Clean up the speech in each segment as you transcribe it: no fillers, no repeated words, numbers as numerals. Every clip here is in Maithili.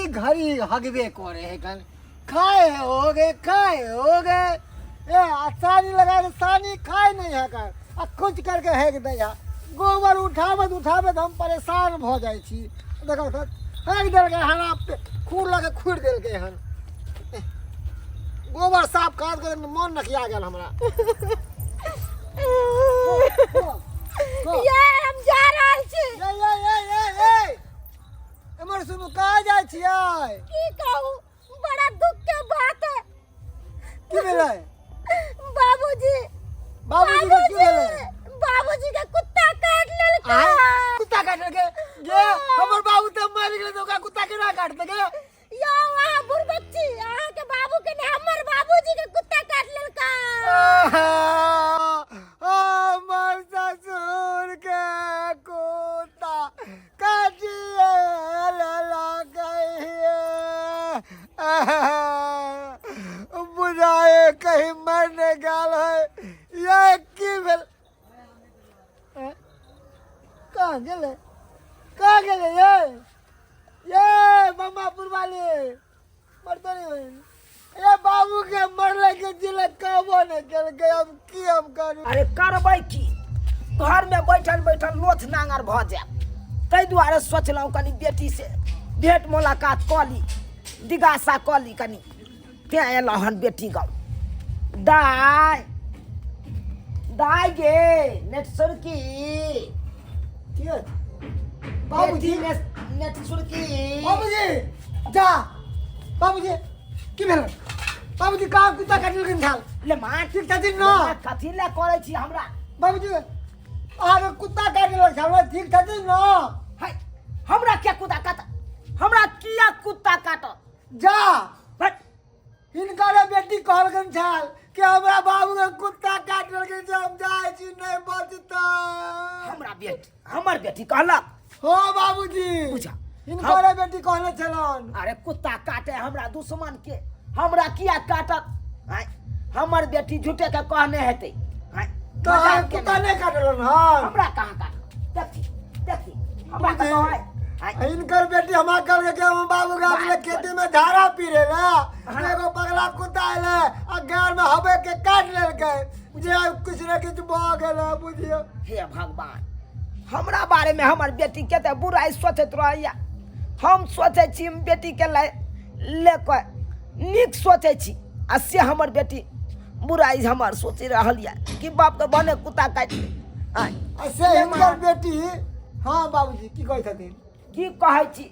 घड़ी घड़ी हगबे करे है कन खाए हो गए, खाए हो गए। ए आ सानी लगा के सानी खाए नहीं है कर आ कुछ करके हेक दै है। गोबर उठाबैत उठाबैत हम परेशान भऽ जाइ छी। देखो तऽ हेक देलकै हन, आब खूर लऽ के खुरि देलकै हन। गोबर साफ करैत करैत मन नकिया गेल हमरा। ये हम जा रहल छी। ये ये ये ये ये एमहर सुनू, कहाँ जाइ छियै? की कहू, बड़ा दुख के बात है। की भेलै? बाबूजी। बाबूजी के की भेलै? बाबूजी के कुत्ता काट लेलकै। आय, कुत्ता काट लेलकै? गे, हमर बाबू तऽ मरि गेलै तऽ ओकरा कुत्ता केना काटतै गे? यौ अहाँ बुढ़बच्ची, अहाँ के बाबू के ने हमर बाबूजी के कुत्ता काट लेलकै। हमर ससुर के कुत्ता काटिए लेलकै। बुझाए कहीं मरने गेल है। ये की भेल? कहाँ गेलै, कहाँ गेलै? ये ये ममापुर वाले मरतो नहीं होई। ये बाबू के मरले के जिले कहबो नहीं केलकै। हम की हम करू? अरे करबै की, घर में बैठल बैठल लोथ नांगर भऽ जायब, ताहि दुआरे सोचलहुँ कनि बेटी से भेंट मुलाकात कऽ ली, दिगासा कऽ ली कनि, तें एलहुँ हन बेटी गाँव। दाय दाय गे नेट सुरकी। की बाबूजी? नेट नेट सुरकी। बाबूजी जा, बाबूजी की भेल? बाबूजी कहाँ कुत्ता काटलखिन छाल? ले मार। ठीक छथिन न? कथी ले करै छी हमरा? बाबूजी अहाँके कुत्ता काटि लेलक छल, ठीक छथिन न? है, हमरा किया कुत्ता काट, हमरा किया कुत्ता काटत? जा। हट। हिनकर बेटी कहलखिन छल कि हमरा बाबू के कुत्ता काटि लेलखिन से हम जाइ छी, नहि बचतै। हमरा बेटी, हमर बेटी कहलक? हो बाबूजी। बुझा। हिनकर बेटी कहने छलन। अरे कुत्ता काटे हमरा दुश्मन के, हमरा किया काटत? आँय, हमर बेटी झूठे के कहने हेतै। आँय, तऽ मजाक केने। कुत्ता नहि काटलन हन? हमरा कहाँ काटत? देखी देखी हमरा कतौ आय आँय। हिनकर बेटी हमरा कहलकै कि हम बाबू के अपने खेती में झाड़ा पीरे ला एगो पगला कुत्ता एलै आ गार में हवे के काट लेलकै, जे आब किछु ने किछु भऽ गेल है, बुझियौ। हे भगवान, हमरा बारे में हमर बेटी के तऽ बुराइ सोचैत रहैया। हम सोचै छी बेटी के ले ले कऽ नीक सोचै छी आ से हमर बेटी बुराइ हमर सोचि रहल यऽ कि बाप के भने कुत्ता काटि ले। आँय, आ से हिनकर बेटी। हाँ बाबूजी, की कहै छथिन? की कहै छी,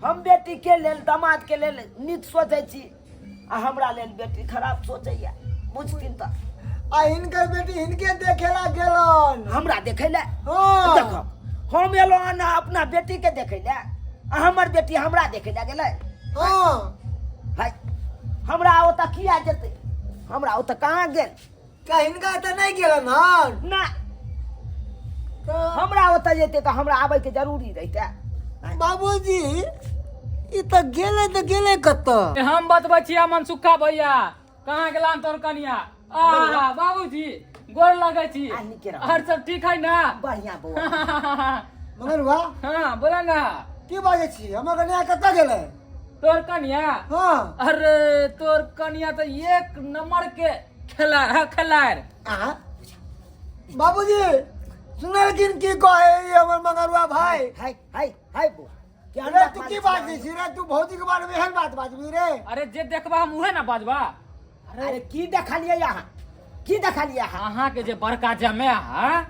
हम बेटी के लेल दामाद के लेल नीक सोचै छी आ हमरा लेल बेटी खराब सोचैया, बुझथिन तऽ। आ हिनकर बेटी हिनके देखे ला गेलन। हमरा देखै लए? हाँ। देखो, हम एलहुँ हन अपना बेटी के देखै लए आ हमर बेटी हमरा देखै लए गेलै? हाँ। है, हमरा ओतऽ किया जेतै? हमरा ओतऽ कहाँ गेल? का हिनका तऽ नहि गेलन हन? ना। तऽ हमरा ओतऽ जेतै तऽ हमरा आबैके जरूरी रहितै। बाबूजी ई तऽ गेलै तऽ गेलै कतऽ? हम बतबै छियै मनसुखा भैया, कहाँ गेलान तोर कनिया? आ बाबूजी, गोर लगै छी। आ, नीके रह। और सब ठीक है ना? बढ़िया बौआ। मगन बा। हाँ बोला ना। की बाजै छी? हमर कनिया कतऽ गेलै? तोर कनिया? हाँ। अरे तोर कनिया तऽ एक नंबर के खेलाड़ है, खेलाड़। आँ? बाबूजी सुनलखिन की कहे ई हमर मगरुआ भाई? हाय हाय हाय बौआ, केहन अरे बात तू की बाजै बाजै छी? छी रे? तू भौजी के बारे में एहन बात बाजबी रे? अरे जे देखबा हम उहे ना बाजबा। अरे की देखलियै अहाँ, की देखलियै अहाँ? अहाँ के जे बड़का जमे है।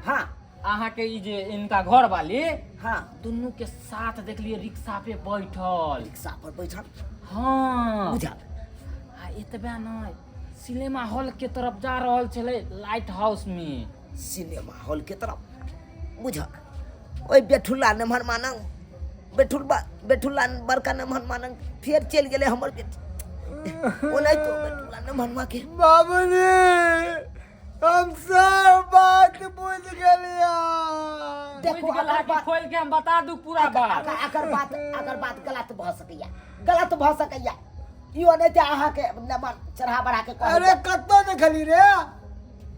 हाँ। अहाँ के ई जे इनका घर वाली। हाँ। दुनू के साथ देखलिए रिक्शा पे बैठल। रिक्शा पर बैठल? हाँ। बुझल। आ एतबे नहि, सिनेमा हॉल के तरफ जा रहल छलै, लाइट हाउस में। सिनेमा हॉल के तरफ? बुझल, ओहि बेठुल्ला नमहर मानंग, बेठुल्ला बेठुल्ला बड़का नमहर मानंग फेर चलि गेलै हमर बेटी ओनाहितो बेठुल्ला नमहर के। बाबूजी हम सब बात बुझ गेलियै। देखो, बुझि गेला अगर कि बात खोल के हम बता दू पूरा बात। अगर बात, अगर बात गलत भऽ सकैया, गलत भऽ सकैया, इहो नहि तऽ अहाँके नमन चढ़ा बढ़ा के कहै। अरे कतऽ देखली रे?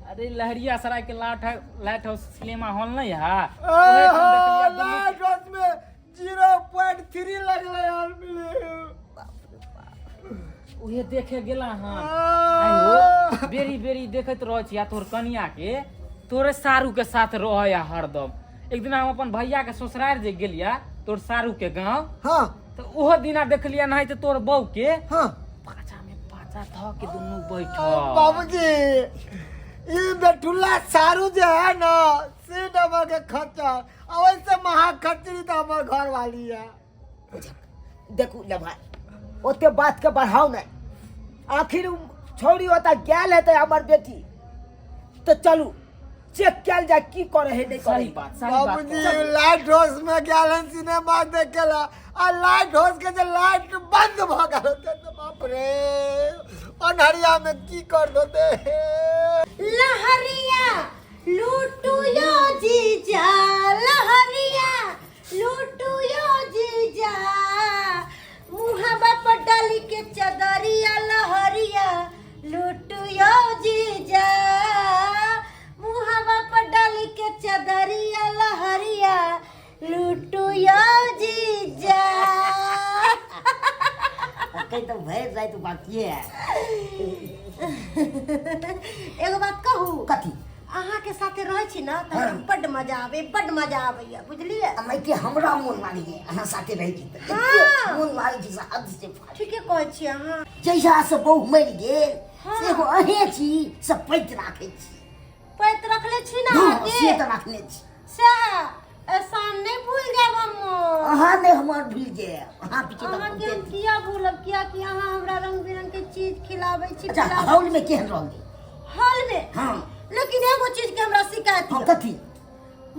अरे लहरिया सराय के लाइट हाउस सिनेमा हॉल नहीं है, ओहे ठाम देखलियै दुनू के। लाइट हाउस में 0.3 लगलै हन। उहे देखे गेला हन। आइ हो, बेरी बेरी देखैत रहै छी आ तोहर कनिया के तोरे सारू के साथ रहै आ हरदम। एक दिना हम अपन भैया के ससुरार जे गेलिया तोर सारू के गांव, हाँ, तऽ ओहो दिना देखलिया नहीं तऽ तोर बहू के हाँ, पाछा में पाछा धऽ के दुनू बैठल। बाबूजी ई बेटुल्ला सारू जे है ना से नंबर के खच्चर, आ वैसे महा खच्चरी तो हमर घर वाली है। देखू ले भाई, ओते बात के बढ़ाओ नहीं। आखिर उ छौड़ी ओतऽ गेल हेतै हमर बेटी, तऽ चलू चेक कयल जाय की करे है नहीं करे। सही बात, सही बात। बाबूजी लाइट हाउस में गेल हन सिनेमा देखे ला, आ लाइट हाउस के जे लाइट बंद भ गेल होते तऽ बाप रे अन्हरिया में की कर देते। लहरिया लूटू यो जीजा, लहरिया लूटू यो जीजा, मुहबा पर डाली के चदरिया, लहरिया लूटू यो जीजा, मुहबा पर डाली के चदरिया, लहरिया लूटू यो जीजा। कहीं तो भैर जाए तो बाकी है। एगो बात कहू? कथी? अहाँ के साथे रहै छी ना तऽ हमरा बड्ड मजा आबै, बड्ड मजा आबैया, बुझलियै? एनाहिते हमरा मोन लागैए अहाँ साथे रहै छी तऽ। हाँ। मोन लागै छै से हद से फाड़। ठीके कहै छी अहाँ। जहिया से बहु मरि गेल हाँ। से एगो अहें छी से पैत राखै छी। पैत रखले छी ना हँ, अहाँके? से तऽ राखने छी। सएह एहसान नहि भूल जायब हम। अहाँ नहि हमर भूलि जायब, अहाँ पीछे तऽ अहाँके हम बहुते। किया भूलब, कियाकि अहाँ हमरा रंग बिरंग के चीज खिलाबै छी। अच्छा, पिलाबै हॉल में केहन रहलै? हॉल में? हाँ। लेकिन एगो चीज के हमरा शिकायत हाँ, यऽ। कथी?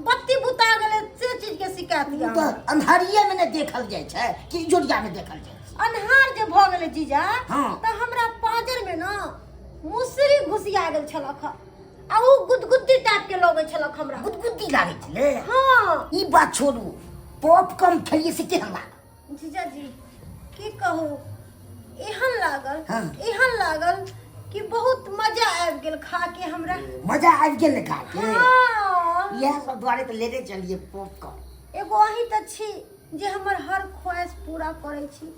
बत्ती बुता गेलै से चीज के शिकायत यऽ। ओ तऽ अन्हारिये में ने देखल जाइ छै कि इजोरिया में देखल जाइ छै? अन्हार जे भऽ गेलै जीजा, हाँ। तऽ हमरा पाजर में ना मुसरी घुसिया गेल छलक हँ, आ उ गुदगुद्दी टाइप के लगै छलक हमरा। गुदगुद्दी लागै छलै? हाँ। ई बात छोड़ू, पॉपकॉर्न खेलिए से केहन लागल? जीजाजी की कहू, एहन लागल, हाँ। एहन लागल कि बहुत मजा आबि गेल खा के हमरा। मजा आबि गेल ने खा के? हाँ। इएह सब दुआरे तऽ लेने चलिए पॉपकॉर्न। एगो अहीं तऽ छी जे हमर हर ख्वाहिश पूरा करै छी,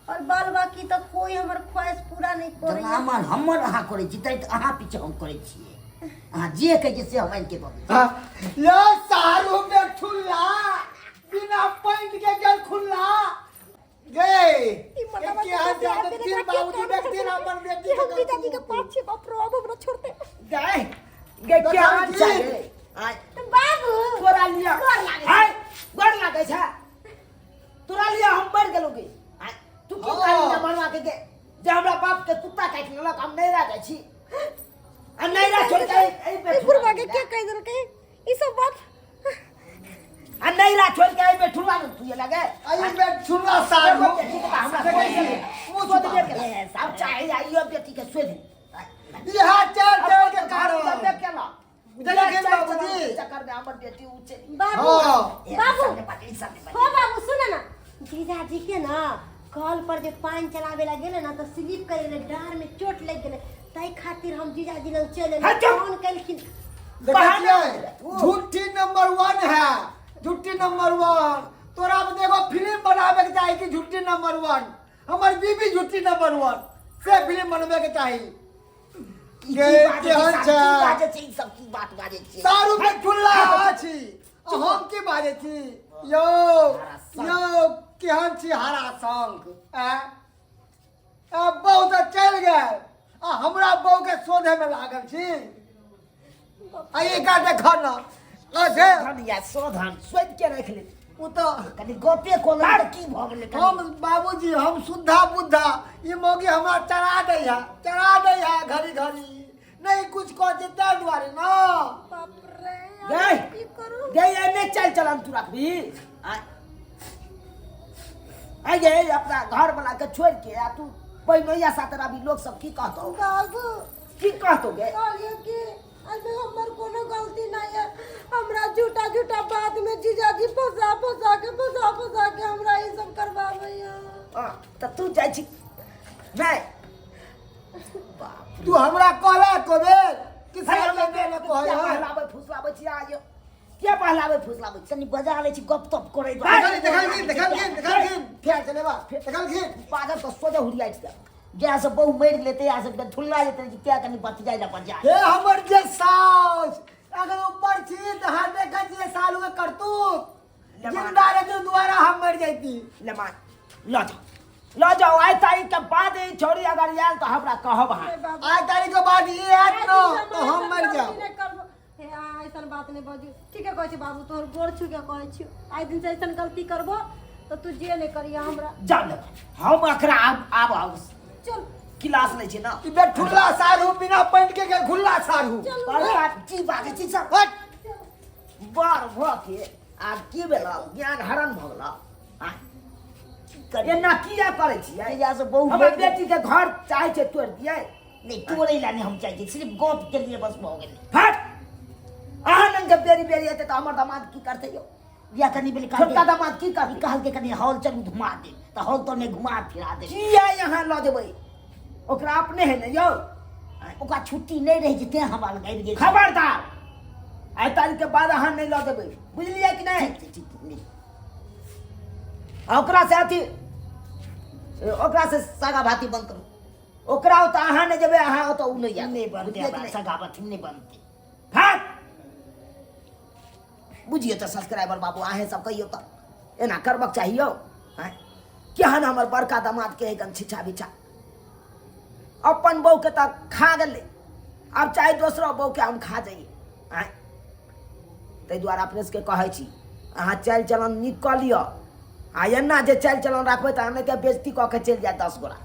और बाल बाकी तऽ कोई हमर ख्वाहिश पूरा नहीं जब करैया। हमर अहाँ करै छी तै तऽ अहाँ पीछे हम करै छियै, अहाँ जे कहै छियै से हम आनि के दऽ दै छी। हाँ, यो सारू बेठुल्ला बिना पैंट के गेल खुल्ला गे। ई मर्दाबा के हाल के जाने आबे तीन देखा के बाबूजी काम देखती ना करते। अपन बेटी कि हम के जीजाजी के पास छी, बाप रे, अब हमरा छोड़ते। गए गए के हाल जी। छै गे? आय। तऽ बाबू तोरा लिया। गोर लागै छै। आय, गोर लागै छै। तोरा लिया हम मरि गेलहुँ गे। आय, तू की हाँ। कहली ना मरवा के गे? जे हमरा बाप के कुत्ता काटि लेलक, हम नैरा जाइ छी। आ नैरा छोड़ि के एहि पे ई बुढ़वा के के कहि देलकै ई सब बात? आ नैरा छोड़ि के एहि पे ठुरवा ने तुए लगे। अई बेठुल्ला सारू। एगो बेटी के तऽ हमरा देखै सोधि छी, गेल। मुँह सोधि छुपा। गेल। ए, सब चाहे आ इहो बेटी के सोधि। इहा चार चार के कारण कारण। देख केलक। देखिन बाबूजी। चक्कर में हमर बेटी ऊँचे। बाबू, हाँ। बाबू, ई सब नहि हो बाबू सुन ना, जीजाजी के ना कल पर जे पानि चलावे ला गेले ना तऽ स्लिप कर गेले, डाँड़ में चोट लग गेले, ताहि खातिर हम जीजाजी लग चलि एलियै। हट जाओ। फोन केलखिन। देखै छियै, झूठी नंबर 1 है, झूठी नंबर 1। तोरा में देखो फिल्म बनावे के चाही कि झूठी नंबर 1, हमर बीबी झूठी नंबर 1 से फिल्म बनवे के चाही। ई की गे, बाजै छै, केहन साहब, छै? की बाजै छै, ई सब की बात बाजै छै? सारू के ठुल्ला छी, आ हम की बाजै छी? यौ यौ केहन छी हरा शंख? आँय? आ बहु तऽ चलि गेल आ हमरा बहु के शोधे में लागल छी। आ एका देख न अझे शोधन या शोधन शोधि के राखि ले। ओ तऽ कनि गपे कऽ ले की भऽ गेलै कनि। हम बाबूजी हम शुद्धा बुद्धा, ई मौगी हमरा चढ़ा दै है, चढ़ा दै है घड़ी घड़ी, नहीं कुछ कह छै ताहि दुआरे ना। बाप रे, गए। की करू? गे एने चल चलन तू रखबी। आय आय गे, अपना घर वाला के छोड़ के आ तू बहिनोइया साथ रही, लोग सब की कहतौ? बाबू की कहतौ गे? कहलियो कि अरे हमर कोनो गलती नहीं है, हमरा झूठा झूठा बात में जीजाजी फंसा फंसा के फंसा फंसा के हमरा ई सब करवाबैया। हाँ, तऽ तू जाइ छी नहीं बाप तू हमरा कहला एको बेर कि रे, साल में देने कहै किया है? बहलाबै फुसलाबै छी आइयो? किया बहलाबै फुसलाबै छी? कनि बजा लै छी गप तप करै दुआरे। देखलखिन देखलखिन देखलखिन फेर चलेबा देखलखिन। पागल तऽ सोझे हुरियाइ छै। जहिया से बहु मरि गेलै तहिया से ठुल्ला जेतै कि किया कनि बतियाइ लए बजा। हे हमर जे सास, अगर ऊपर छी तऽ हम देखै छियै सालू के करतूत। जिंदा रहे तो दोबारा हम मर जाती। ले मान, लऽ जाओ, लऽ जाओ। आइ तारीख के बाद ई छौड़ी अगर आयल तऽ हमरा कहब अहाँ। हे बाबू, आइ तारीख के बाद ये आयत न तो हम मर जाओ। नहि करबो। हे आ, ऐसन बात नहि बजू। ठीके कहै छै बाबू, तोहर गोर छू के कहै छियौ, आइ दिन से ऐसन गलती करबो तऽ तू जे नहि करिया हमरा। जाओ ले, हम एकरा आब आब आब चल। क्लास लै छै ना। ई बेठुल्ला सारू बिना पैंट के घुल्ला सारू। चल। बड़का की बाजै छी सब? हट। बड़ भऽ के आब की भेलौ? ज्ञान हरण भऽ गेलौ? आँय? एना किया करै छियै? तहिया से बहु हमर मरि गेल। बेटी के घर चाहै छै तोड़ि दियै? नहि, तोड़ै लए नहि हम चाहै छी, सिर्फ गप के लिए बस भऽ गेलै। हट, अहाँ लग जब बेरी बेरी हेतै तऽ हमर दामाद की करतै यौ? या कनि बेली छोटका दामाद की करतै? कहलकै कनि हॉल चलू घुमा देब, तऽ हॉल तो नहि घुमा फिरा देब। किया यहाँ लऽ जेबै ओकरा? अपने है ने यौ। ओकरा छुट्टी नहि रहै छै, तें हमरा लग आबि गेल। खबरदार, आइ तारीख के बाद अहाँ नहि लऽ जेबै, बुझलियै कि नहि? ठीक छै, ठीक छै, नहि। आ ओकरा से अथी, ओकरा से सागा भाती बंद करू। ओकरा ओतऽ अहाँ नहि जेबै, अहाँ ओतऽ ओ नहि जायत। नहि बनतै। बुझलियै कि हमरा नहि? सागा भाती नहि बनतै। हट, बुझियौ तऽ सब्सक्राइबर बाबू, अहें सब कहियौ तऽ एना करबक चाही यौ? आँय, केहन हमर बड़का दामाद के एकदम छिछा बिछा। अपन बहू के तऽ खा गेलै, आब चाहे दोसरो बहू के हम खा जाइए। आँय, ताहि दुआरे अपने सबके कहै छी, अहाँ चालि चलन नीक कऽ लिअ आ एना जे चालि चलन राखबै तऽ नहि तऽ बेजती कऽ के चलि जायत 10 गोरा।